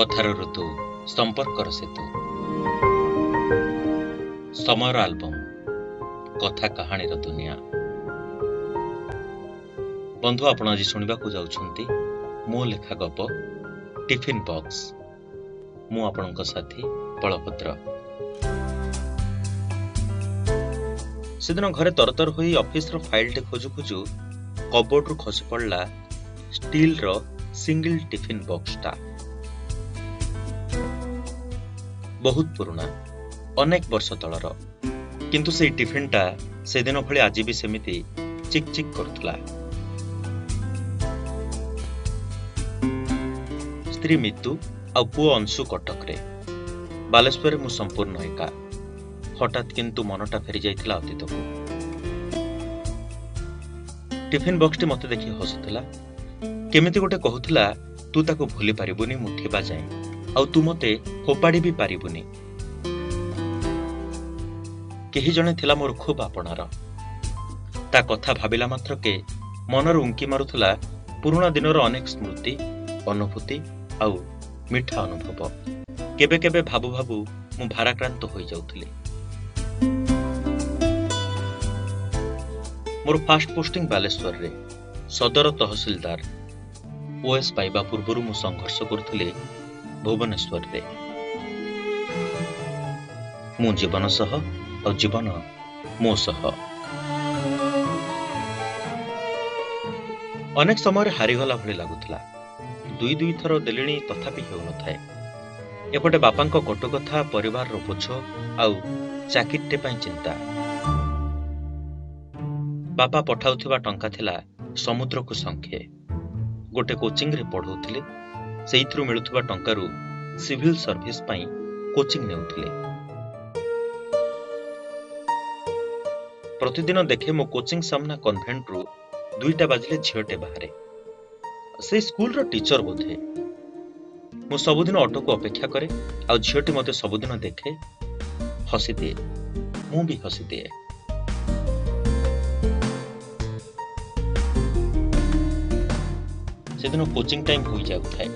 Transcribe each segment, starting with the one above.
କଥାର ଋତୁ, ସମ୍ପର୍କର ସେତୁ, ସମୟର ଆଲବମ୍, କଥା କାହାଣୀର ଦୁନିଆ। ବନ୍ଧୁ, ଆପଣ ଆଜି ଶୁଣିବାକୁ ଯାଉଛନ୍ତି ମୋ ଲେଖା ଗପ ଟିଫିନ୍ ବକ୍ସ। ମୁଁ ଆପଣଙ୍କ ସାଥୀ ବଳଭଦ୍ର। ସେଦିନ ଘରେ ତରତର ହୋଇ ଅଫିସର ଫାଇଲଟି ଖୋଜୁ ଖୋଜୁ କବୋର୍ଡରୁ ଖସି ପଡ଼ିଲା ଷ୍ଟିଲର ସିଙ୍ଗଲ ଟିଫିନ୍ ବକ୍ସଟା। ବହୁତ ପୁରୁଣା, ଅନେକ ବର୍ଷ ତଳର, କିନ୍ତୁ ସେଇ ଟିଫିନ୍ଟା ସେଦିନ ଭଳି ଆଜି ବି ସେମିତି ଚିକ୍ ଚିକ୍ କରୁଥିଲା। ସ୍ତ୍ରୀ ମିତୁ ଆଉ ପୁଅ ଅଂଶୁ କଟକରେ, ବାଲେଶ୍ୱରରେ ମୁଁ ସମ୍ପୂର୍ଣ୍ଣ ଏକା। ହଠାତ୍ କିନ୍ତୁ ମନଟା ଫେରିଯାଇଥିଲା ଅତୀତକୁ। ଟିଫିନ୍ ବକ୍ସଟି ମୋତେ ଦେଖି ହସୁଥିଲା, କେମିତି ଗୋଟେ କହୁଥିଲା, ତୁ ତାକୁ ଭୁଲି ପାରିବୁନି ମୁଁ ଥିବା ଯାଏଁ, ଆଉ ତୁ ମୋତେ ଫୋପାଡ଼ି ବି ପାରିବୁନି। କେହି ଜଣେ ଥିଲା ମୋର ଖୁବ୍ ଆପଣାର। ତା କଥା ଭାବିଲା ମାତ୍ରକେ ମନରୁ ଉଙ୍କି ମାରୁଥିଲା ପୁରୁଣା ଦିନର ଅନେକ ସ୍ମୃତି, ଅନୁଭୂତି ଆଉ ମିଠା ଅନୁଭବ। କେବେ କେବେ ଭାବୁ ଭାବୁ ମୁଁ ଭାରାକ୍ରାନ୍ତ ହୋଇଯାଉଥିଲି। ମୋର ଫାଷ୍ଟ ପୋଷ୍ଟିଂ ବାଲେଶ୍ୱରରେ, ସଦର ତହସିଲଦାର। ଓଏସ୍ ପାଇବା ପୂର୍ବରୁ ମୁଁ ସଂଘର୍ଷ କରୁଥିଲି ଭୁବନେଶ୍ୱରରେ। ମୁଁ ଜୀବନ ସହ ଆଉ ଜୀବନ ମୋ ସହ। ଅନେକ ସମୟରେ ହାରିଗଲା ଭଳି ଲାଗୁଥିଲା। ଦୁଇ ଦୁଇ ଥର ଦେଲିଣି, ତଥାପି ହେଉନଥାଏ। ଏପଟେ ବାପାଙ୍କ କଟୁ କଥା, ପରିବାରର ବୋଝ ଆଉ ଚାକିରିଟେ ପାଇଁ ଚିନ୍ତା। ବାପା ପଠାଉଥିବା ଟଙ୍କା ଥିଲା ସମୁଦ୍ରକୁ ଶଙ୍ଖେ। ଗୋଟେ କୋଚିଂରେ ପଢ଼ଉଥିଲେ, ସେଇଥିରୁ ମିଳୁଥିବା ଟଙ୍କାରୁ ସିଭିଲ ସର୍ଭିସ ପାଇଁ କୋଚିଂ ନେଉଥିଲେ। ପ୍ରତିଦିନ ଦେଖେ ମୋ କୋଚିଂ ସାମ୍ନା କନଭେଣ୍ଟରୁ 2ଟା ବାଜିଲେ ଝିଅଟେ ବାହାରେ। ସେଇ ସ୍କୁଲର ଟିଚର ବୋଧେ। ମୁଁ ସବୁଦିନ ଅଟୋକୁ ଅପେକ୍ଷା କରେ ଆଉ ଝିଅଟି ମୋତେ ସବୁଦିନ ଦେଖେ, ହସିଦିଏ, ମୁଁ ବି ହସିଦିଏ। ସେଦିନ କୋଚିଂ ଟାଇମ୍ ହୋଇଯାଉଥାଏ।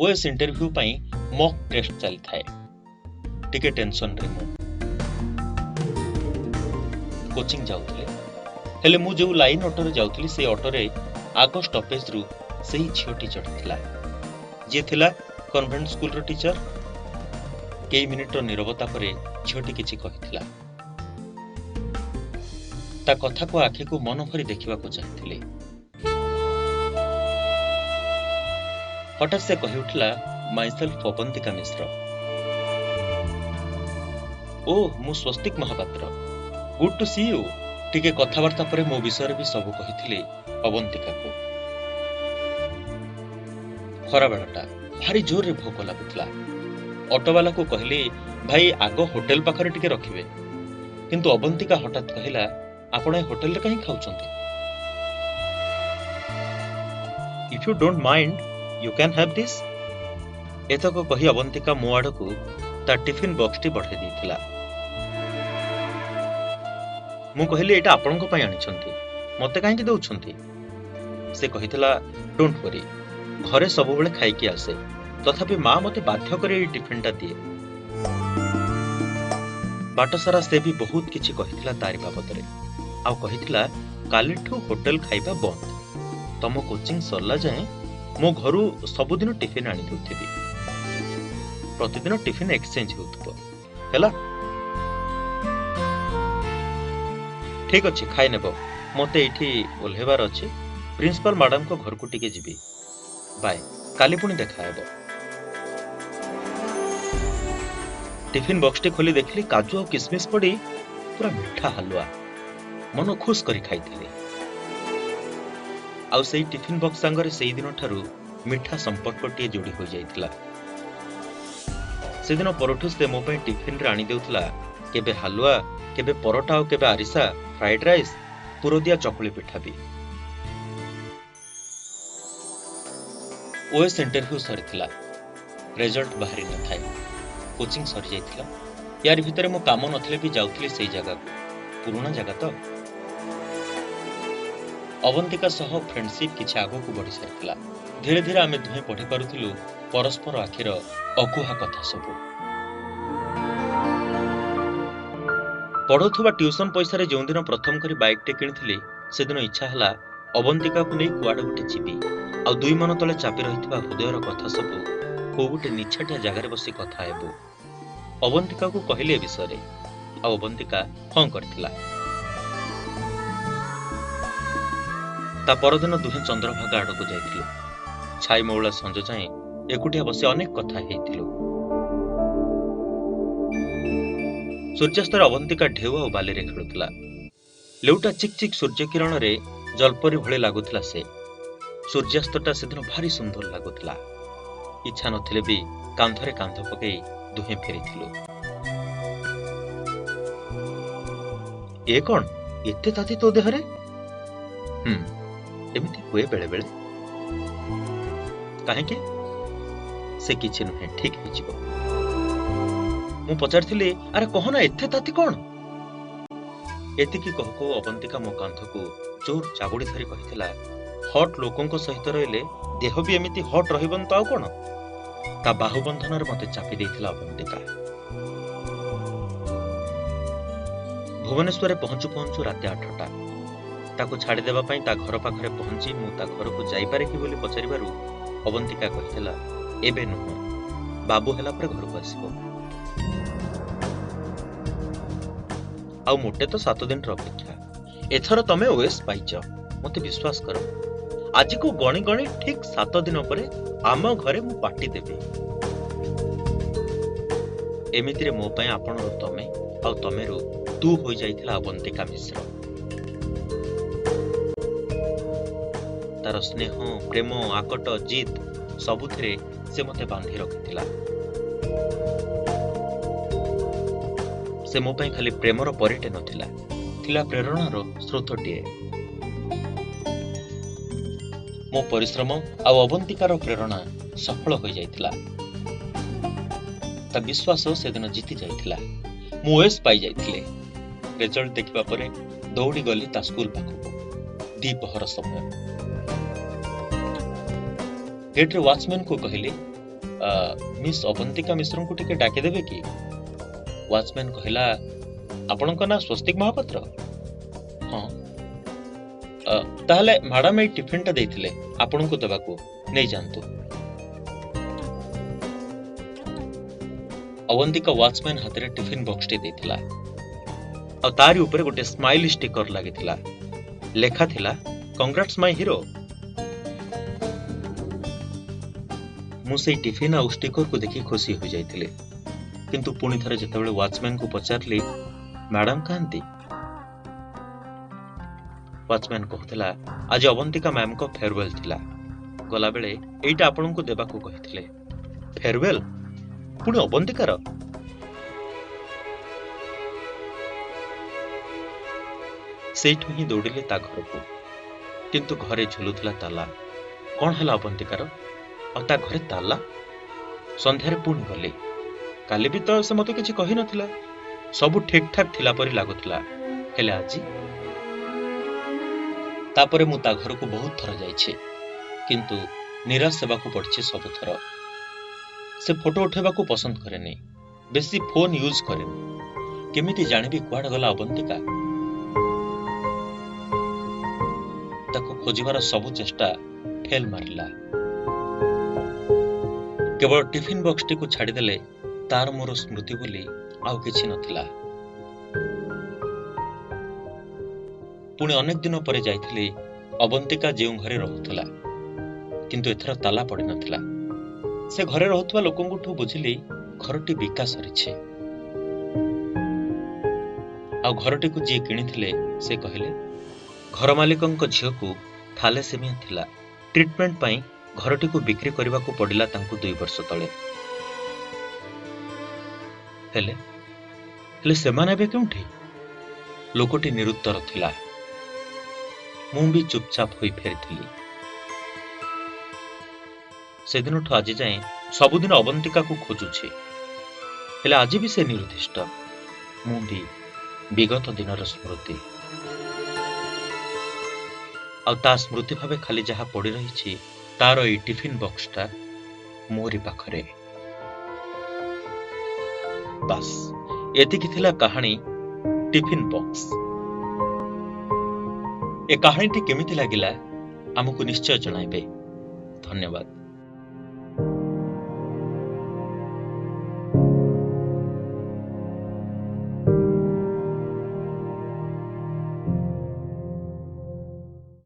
ଓଏସ୍ ଇଣ୍ଟରଭ୍ୟୁ ପାଇଁ ମକ୍ ଟେଷ୍ଟ ଚାଲିଥାଏ। ଟିକେ ଟେନସନରେ ମୁଁ କୋଚିଂ ଯାଉଥିଲି। ହେଲେ ମୁଁ ଯେଉଁ ଲାଇନ୍ ଅଟୋରେ ଯାଉଥିଲି, ସେଇ ଅଟୋରେ ଆଗ ଷ୍ଟପେଜରୁ ସେଇ ଝିଅଟି ଚଢ଼ିଥିଲା, ଯିଏ ଥିଲା କନଭେଣ୍ଟ ସ୍କୁଲର ଟିଚର। କେଇ ମିନିଟର ନୀରବତା ପରେ ଝିଅଟି କିଛି କହିଥିଲା। ତା କଥାକୁ ଆଖିକୁ ମନ ଭରି ଦେଖିବାକୁ ଚାହିଁଥିଲି। ହଠାତ୍ ସେ କହି ଉଠିଲା, ମାଇସେଲ୍ଫ ଅବନ୍ତିକା ମିଶ୍ର। ଓ, ମୁଁ Swastik Mohapatra, good to see you. ଟିକେ କଥାବାର୍ତ୍ତା ପରେ ମୋ ବିଷୟରେ ବି ସବୁ କହିଥିଲି ଅବନ୍ତିକାକୁ। ଖରାବେଳଟା, ଭାରି ଜୋରରେ ଭୋକ ଲାଗୁଥିଲା। ଅଟୋବାଲାକୁ କହିଲି, ଭାଇ, ଆଗ ହୋଟେଲ ପାଖରେ ଟିକେ ରଖିବେ। କିନ୍ତୁ ଅବନ୍ତିକା ହଠାତ୍ କହିଲା, ଆପଣ ଏ ହୋଟେଲରେ କାହିଁ ଖାଉଛନ୍ତି? If you don't mind, you can have this. ଏତକ କହି ଅବନ୍ତିକା ମୋ ଆଡ଼କୁ ତା ଟିଫିନ୍ ବକ୍ସଟି ବଢ଼ାଇ ଦେଇଥିଲା। ମୁଁ କହିଲି, ଏଇଟା ଆପଣଙ୍କ ପାଇଁ ଆଣିଛନ୍ତି, ମୋତେ କାହିଁକି ଦେଉଛନ୍ତି? ସେ କହିଥିଲା, don't worry, ଘରେ ସବୁବେଳେ ଖାଇକି ଆସେ, ତଥାପି ମା ମୋତେ ବାଧ୍ୟ କରି ଏଇ ଟିଫିନ୍ଟା ଦିଏ। ବାଟ ସାରା ସେ ବି ବହୁତ କିଛି କହିଥିଲା ତାରି ବାବଦରେ, ଆଉ କହିଥିଲା କାଲିଠୁ ହୋଟେଲ ଖାଇବା ବନ୍ଦ, ତମ କୋଚିଂ ସରିଲା ଯାଏଁ ମୋ ଘରୁ ସବୁଦିନ ଟିଫିନ୍ ଆଣି ଦେଉଥିବି, ପ୍ରତିଦିନ ଟିଫିନ୍ ଏକ୍ସଚେଞ୍ଜ ହେଉଥିବ, ହେଲା? ଠିକ ଅଛି, ଖାଇନେବ, ମୋତେ ଏଇଠି ଓହ୍ଲେଇବାର ଅଛି, ପ୍ରିନ୍ସିପାଲ ମ୍ୟାଡାମଙ୍କ ଘରକୁ ଟିକେ ଯିବି। ବାଏ, କାଲି ପୁଣି ଦେଖାହେବ। ଟିଫିନ୍ ବକ୍ସଟି ଖୋଲି ଦେଖିଲି କାଜୁ ଆଉ କିସମିସ୍ ପଡ଼ି ପୁରା ମିଠା ହାଲୁଆ। ମନ ଖୁସ କରି ଖାଇଥିଲି। ଆଉ ସେଇ ଟିଫିନ୍ ବକ୍ସ ସାଙ୍ଗରେ ସେଇ ଦିନଠାରୁ ମିଠା ସମ୍ପର୍କଟିଏ ଯୋଡ଼ି ହୋଇଯାଇଥିଲା। ସେଦିନ ପରଠୁ ସେ ମୋ ପାଇଁ ଟିଫିନରେ ଆଣି ଦେଉଥିଲା କେବେ ହାଲୁଆ, କେବେ ପରଟା, ଆଉ କେବେ ଆରିସା, ଫ୍ରାଇଡ୍ ରାଇସ୍, ପୁରଦିଆ ଚକୁଳି ପିଠା ବି। ଓଏସ୍ ଇଣ୍ଟରଭ୍ୟୁ ସରିଥିଲା, ରେଜଲ୍ଟ ବାହାରି ନଥାଏ। କୋଚିଂ ସରିଯାଇଥିଲା। ୟାରି ଭିତରେ ମୁଁ କାମ ନଥିଲେ ବି ଯାଉଥିଲି ସେଇ ଜାଗାକୁ, ପୁରୁଣା ଜାଗା ତ। ଅବନ୍ତିକା ସହ ଫ୍ରେଣ୍ଡସିପ୍ କିଛି ଆଗକୁ ବଢ଼ି ସାରିଥିଲା। ଧୀରେ ଧୀରେ ଆମେ ଦୁହେଁ ପଢ଼ିପାରୁଥିଲୁ ପରସ୍ପର ଆଖିର ଅକୁହା କଥା ସବୁ। ପଢ଼ଉଥିବା ଟ୍ୟୁସନ ପଇସାରେ ଯେଉଁଦିନ ପ୍ରଥମ କରି ବାଇକ୍ଟେ କିଣିଥିଲି, ସେଦିନ ଇଚ୍ଛା ହେଲା ଅବନ୍ତିକାକୁ ନେଇ କୁଆଡ଼େ ଗୋଟେ ଯିବି, ଆଉ ଦୁଇ ମନ ତଳେ ଚାପି ରହିଥିବା ହୃଦୟର କଥା ସବୁ କୋଉ ଗୋଟେ ନିଛାଟିଆ ଜାଗାରେ ବସି କଥା ହେବୁ। ଅବନ୍ତିକାକୁ କହିଲି ଏ ବିଷୟରେ, ଆଉ ଅବନ୍ତିକା ହଁ କରିଥିଲା। ତା ପରଦିନ ଦୁହେଁ ଚନ୍ଦ୍ରଭାଗା ଆଡ଼କୁ ଯାଇଥିଲୁ। ଛାଇ ମଉଳା ସଞ୍ଜ ଯାଏଁ ଏକୁଟିଆ ବସି ଅନେକ କଥା ହେଇଥିଲୁ। ସୂର୍ଯ୍ୟାସ୍ତରେ ଅବନ୍ତିକା ଢେଉ ଆଉ ବାଲିରେ ଖେଳୁଥିଲା। ଲେଉଟା ଚିକ୍ ଚିକ୍ ସୂର୍ଯ୍ୟକିରଣରେ ଜଲପରି ଭଳି ଲାଗୁଥିଲା ସେ। ସୂର୍ଯ୍ୟାସ୍ତଟା ସେଦିନ ଭାରି ସୁନ୍ଦର ଲାଗୁଥିଲା। ଇଚ୍ଛା ନଥିଲେ ବି କାନ୍ଧରେ କାନ୍ଧ ପକେଇ ଦୁହେଁ ଫେରିଥିଲୁ। ଏ କଣ ଏତେ ତାତି ତୋ ଦେହରେ? ହୁଁ, ଏମିତି ହୁଏ ବେଳେ ବେଳେ। କାହିଁକି? ସେ କିଛି ନୁହେଁ, ଠିକ ହେଇଯିବ। ମୁଁ ପଚାରିଥିଲି, ଆରେ କହନା, ଏତେ ତାତି କଣ? ଏତିକି କହୁ କହୁ ଅବନ୍ତିକା ମୋ କାନ୍ଧକୁ ଜୋର ଜାବୁଡ଼ି ଧରି କହିଥିଲା, ହଟ୍ ଲୋକଙ୍କ ସହିତ ରହିଲେ ଦେହ ବି ଏମିତି ହଟ୍ ରହିବନି ତ ଆଉ କଣ? ତା ବାହୁବନ୍ଧନରେ ମତେ ଚାପି ଦେଇଥିଲା ଅବନ୍ତିକା। ଭୁବନେଶ୍ୱରରେ ପହଞ୍ଚୁ ପହଞ୍ଚୁ ରାତି 8ଟା। ତାକୁ ଛାଡ଼ିଦେବା ପାଇଁ ତା ଘର ପାଖରେ ପହଞ୍ଚି ମୁଁ ତା ଘରକୁ ଯାଇପାରେ କି ବୋଲି ପଚାରିବାରୁ ଅବନ୍ତିକା କହିଥିଲା, ଏବେ ନୁହଁ, ବାବୁ ହେଲା ପରେ ଘରକୁ ଆସିବ। ଆଉ ମୋଟେ ତ 7 ଦିନର ଅପେକ୍ଷା। ଏଥର ତମେ ଓଏସ୍ ପାଇଛ, ମତେ ବିଶ୍ୱାସ କର। ଆଜିକୁ ଗଣି ଗଣି ଠିକ 7 ଦିନ ପରେ ଆମ ଘରେ ମୁଁ ପାଟି ଦେବି। ଏମିତିରେ ମୋ ପାଇଁ ଆପଣରୁ ତମେ ଆଉ ତମେରୁ ତୁ ହୋଇଯାଇଥିଲା ଅବନ୍ତିକା ମିଶ୍ର। ତାର ସ୍ନେହ, ପ୍ରେମ, ଆକଟ, ଜିଦ୍ ସବୁଥିରେ ସେ ମତେ ବାନ୍ଧି ରଖିଥିଲା। ସେ ମୋ ପାଇଁ ଖାଲି ପ୍ରେମର ପରିଟେ ନଥିଲା, ଥିଲା ପ୍ରେରଣାର ସ୍ରୋତଟିଏ। ମୋ ପରିଶ୍ରମ ଆଉ ଅବନ୍ତିକାର ପ୍ରେରଣା ସଫଳ ହୋଇଯାଇଥିଲା। ତା ବିଶ୍ୱାସ ସେଦିନ ଜିତି ଯାଇଥିଲା। ମୁଁ ଓଏସ୍ ପାଇଯାଇଥିଲି। ରେଜଲ୍ଟ ଦେଖିବା ପରେ ଦୌଡ଼ି ଗଲି ତା ସ୍କୁଲ ପାଖକୁ। ଦ୍ୱିପହର ସମୟ। ଗେଟ୍ରେ ୱାଚମ୍ୟାନକୁ କହିଲି, ମିସ୍ ଅବନ୍ତିକା ମିଶ୍ରଙ୍କୁ ଟିକେ ଡାକିଦେବେ କି? ୱାଚମ୍ୟାନ କହିଲା, ଆପଣଙ୍କ ନାଁ ସ୍ୱସ୍ତିକ ମହାପାତ୍ର? ହଁ। ତାହେଲେ ମ୍ୟାଡାମ ଏଇ ଟିଫିନଟା ଦେଇଥିଲେ ଆପଣଙ୍କୁ ଦେବାକୁ, ନେଇଯାଆନ୍ତୁ। ଅବନ୍ତିକା ୱାଚମ୍ୟାନ ହାତରେ ଟିଫିନ ବକ୍ସଟି ଦେଇଥିଲା, ଆଉ ତାରି ଉପରେ ଗୋଟେ ସ୍ମାଇଲି ଷ୍ଟିକର ଲାଗିଥିଲା। ଲେଖା ଥିଲା, କଂଗ୍ରାଟ୍ସ ମାଇ ହିରୋ। ମୁଁ ସେଇ ଟିଫିନ ଆଉ ଷ୍ଟିକରକୁ ଦେଖି ଖୁସି ହୋଇଯାଇଥିଲି। କିନ୍ତୁ ପୁଣି ଥରେ ଯେତେବେଳେ ୱାଚମ୍ୟାନକୁ ପଚାରିଲି, ମ୍ୟାଡାମ କାହାନ୍ତି? ୱାଚମ୍ୟାନ କହୁଥିଲା, ଆଜି ଅବନ୍ତିକା ମ୍ୟାମଙ୍କ ଫେୟାରୱେଲ ଥିଲା, ଗଲାବେଳେ ଏଇଟା ଆପଣଙ୍କୁ ଦେବାକୁ କହିଥିଲେ। ଫେୟାରୱେଲ? ପୁଣି ଅବନ୍ତିକାର? ସେଇଠୁ ହିଁ ଦୌଡ଼ିଲେ ତା ଘରକୁ। କିନ୍ତୁ ଘରେ ଝୁଲୁଥିଲା ତାଲା। କଣ ହେଲା ଅବନ୍ତିକାର? ଆଉ ତା ଘରେ ତାଲା? ସନ୍ଧ୍ୟାରେ ପୁଣି ଗଲି। କାଲି ବି ତ ସେ ମତେ କିଛି କହିନଥିଲା, ସବୁ ଠିକଠାକ ଥିଲା ପରି ଲାଗୁଥିଲା। ହେଲେ ଆଜି? ତାପରେ ମୁଁ ତା ଘରକୁ ବହୁତ ଥର ଯାଇଛି, କିନ୍ତୁ ନିରାଶ ହେବାକୁ ପଡ଼ିଛି ସବୁଥର। ସେ ଫଟୋ ଉଠାଇବାକୁ ପସନ୍ଦ କରେନି, ବେଶୀ ଫୋନ୍ ୟୁଜ୍ କରେନି। କେମିତି ଜାଣିବି କୁଆଡ଼େ ଗଲା ଅବନ୍ତିକା? ତାକୁ ଖୋଜିବାର ସବୁ ଚେଷ୍ଟା ଫେଲ୍ ମାରିଲା। କେବଳ ଟିଫିନ ବକ୍ସଟିକୁ ଛାଡ଼ିଦେଲେ ତାର ମୋର ସ୍ମୃତି ବୋଲି ଆଉ କିଛି ନଥିଲା। ପୁଣି ଅନେକ ଦିନ ପରେ ଯାଇଥିଲି ଅବନ୍ତିକା ଯେଉଁ ଘରେ ରହୁଥିଲା, କିନ୍ତୁ ଏଥର ତାଲା ପଡ଼ିନଥିଲା। ସେ ଘରେ ରହୁଥିବା ଲୋକଙ୍କଠୁ ବୁଝିଲି ଘରଟି ବିକା ସରିଛି। ଆଉ ଘରଟିକୁ ଯିଏ କିଣିଥିଲେ ସେ କହିଲେ ଘର ମାଲିକଙ୍କ ଝିଅକୁ ଥାଲାସେମିଆ ଥିଲା, ଟ୍ରିଟମେଣ୍ଟ ପାଇଁ ଘରଟିକୁ ବିକ୍ରି କରିବାକୁ ପଡ଼ିଲା ତାଙ୍କୁ 2 ବର୍ଷ ତଳେ। ହେଲେ ହେଲେ ସେମାନେ ଏବେ କେଉଁଠି? ଲୋକଟି ନିରୁତ୍ତର ଥିଲା। ମୁଁ ବି ଚୁପଚାପ ହୋଇ ଫେରିଥିଲି। ସେଦିନଠୁ ଆଜି ଯାଏଁ ସବୁଦିନ ଅବନ୍ତିକାକୁ ଖୋଜୁଛି, ହେଲେ ଆଜି ବି ସେ ନିରୁଦ୍ଦିଷ୍ଟ। ମୁଁ ବି ବିଗତ ଦିନର ସ୍ମୃତି। ଆଉ ତା ସ୍ମୃତି ଭାବେ ଖାଲି ଯାହା ପଡ଼ି ରହିଛି ତାର ଏଇ ଟିଫିନ୍ ବକ୍ସଟା ମୋରି ପାଖରେ। ବାସ୍, ଏତିକି ଥିଲା କାହାଣୀ ଟିଫିନ୍ ବକ୍ସ। ଏ କାହାଣୀଟି କେମିତି ଲାଗିଲା ଆମକୁ ନିଶ୍ଚୟ ଜଣାଇବେ। ଧନ୍ୟବାଦ।